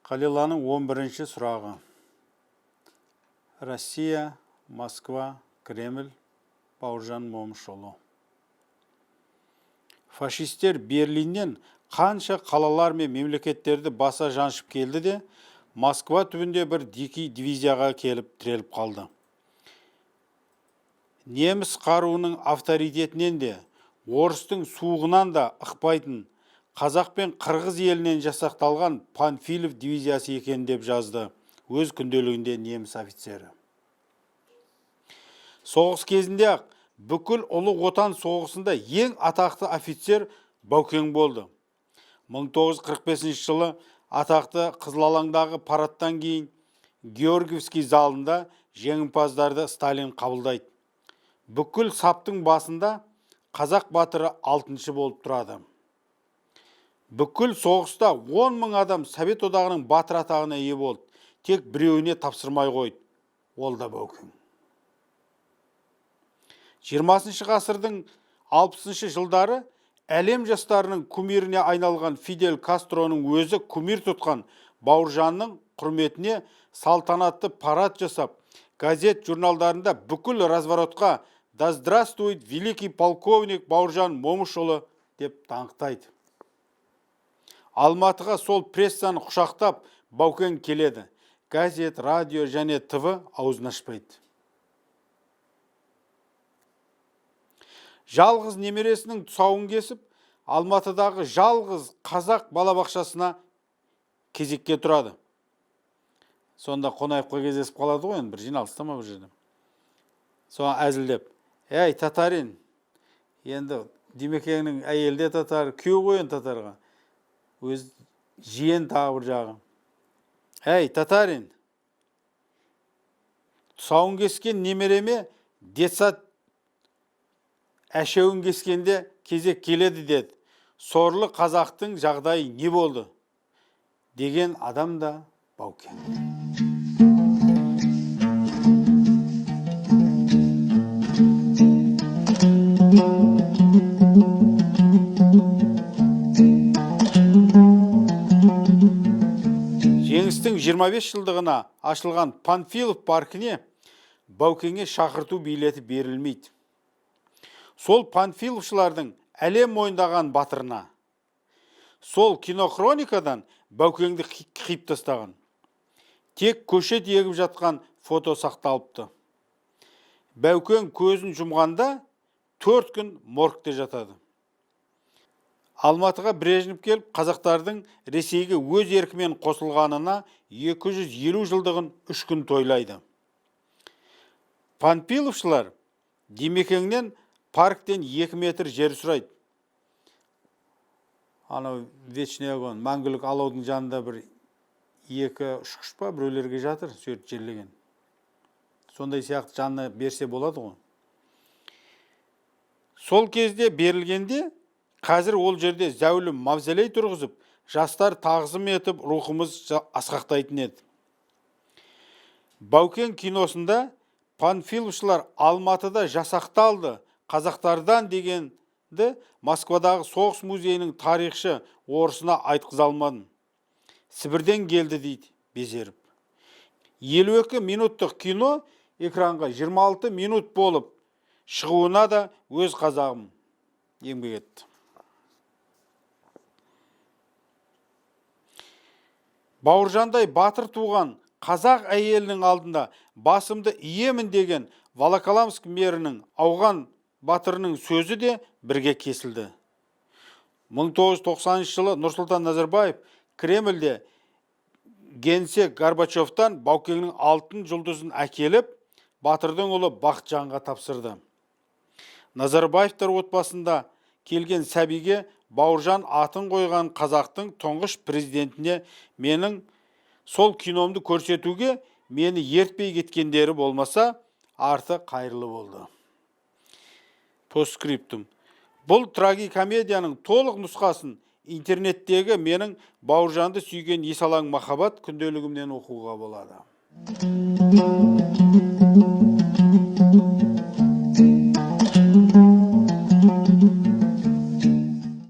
Қалиланың 11-ші сұрағы. Россия, Москва, Кремль, Бауыржан Момышұлы. Фашистер Берлиннен қанша қалалар мен мемлекеттерді баса жаншып келді де, Москва түбінде бір дикий дивизияға келіп тіреліп қалды. Неміс қаруының авторитетінен де, орыстың суығынан да ықпайтын қазақ пен қырғыз елінен жасақталған Панфилов дивизиясы екен, деп жазды өз күнделігінде неміс офицері. Соғыс кезінде ақ бүкіл Ұлы Отан соғысында ең атақты офицер Баукең болды. 1945 жылы атақты Қызыл алаңдағы парадтан кейін Георгиевский залында жеңімпаздарды Сталин қабылдайды. Бүкіл саптың басында қазақ батыры алтыншы болып тұрады. Бүкіл соғыста 10 мың адам Совет Одағының батыр атағына ие болды. Тек біреуіне тапсырмай қойды. Ол да Баукең. 20 ғасырдың 60 жылдары әлем жастарының кумиріне айналған Фидель Кастроның өзі кумир тұтқан Бауыржанның құрметіне салтанатты парад жасап, газет журналдарында бүкіл разворотқа «Да здравствует великий полковник Бауыржан Момышұлы» деп даңқтайды. Алматыға сол прессаны құшақтап Баукең келеді. Газет, радио және ТВ аузын ашпайды. Жалғыз немересінің тұсауын кесіп, Алматыдағы жалғыз қазақ балабақшасына кезекке тұрады. Сонда Қонаевқа кездесіп қалады ғой енді, бір жиналыста ма, бір жерде. Соған әзілдеп: «Әй, татарин», енді Димекеңнің әйелі де татар, күйеуі ғой енді татарға. Өз жиен тағы бір жағы. «Әй, татарин, тұсауын кескен немереме детсад әшеуін кескенде кезек келеді деді. Сорлы қазақтың жағдайы не болды?» деген адам да Баукең. Жеңістің 25 жылдығына ашылған Панфилов паркіне Баукеңе шақырту билеті берілмейді. Сол панфиловшылардың әлем мойындаған батырына. Сол кинохроникадан Баукеңді қиып тастаған. Тек көшет егіп жатқан фото сақталыпты. Баукең көзін жұмғанда 4 күн моргте жатады. Алматыға Брежнев келіп, қазақтардың Ресейге өз еркімен қосылғанына 250 жылдығын 3 күн тойлайды. Панфиловшылар Димекеңнен парктен 2 метр жер сұрайды. Анау вечный огонь, мәңгілік алаудың жанында бір екі ұшқыш па, біреулерге жатыр, сол жерлеген. Сондай сияқты жанына берсе болады ғой. Сол кезде берілгенде, қазір ол жерде зәулім мавзолей тұрғызып, жастар тағзым етіп, рухымыз асқақтайтын еді. Баукең киносында панфиловшылар Алматыда жасақталды, қазақтардан дегенді Москвадағы соғыс музейінің тарихшы орысына айтқыза алмадым. Сібірден келді дейді безеріп. 52 минуттық кино экранға 26 минут болып шығуына да өз қазағым еңбек етті. Бауыржандай батыр туған қазақ әйелінің алдында басымды иемін деген Волоколамск мерінің ауған батырының сөзі де бірге кесілді. 1990 жылы Нұрсұлтан Назарбаев Кремльде генсек Горбачевтан Баукеңнің алтын жұлдызын әкеліп, батырдың ұлы Бақытжанға тапсырды. Назарбаевтар отбасында келген сәбиге Бауыржан атын қойған қазақтың тұңғыш президентіне менің сол киномды көрсетуге мені ертпей кеткендері болмаса, арты қайырлы болды. Постскриптум. Бұл трагикомедияның толық нұсқасын интернеттегі менің Бауыржанды сүйген есалаң махаббат күнделігімнен оқуға болады.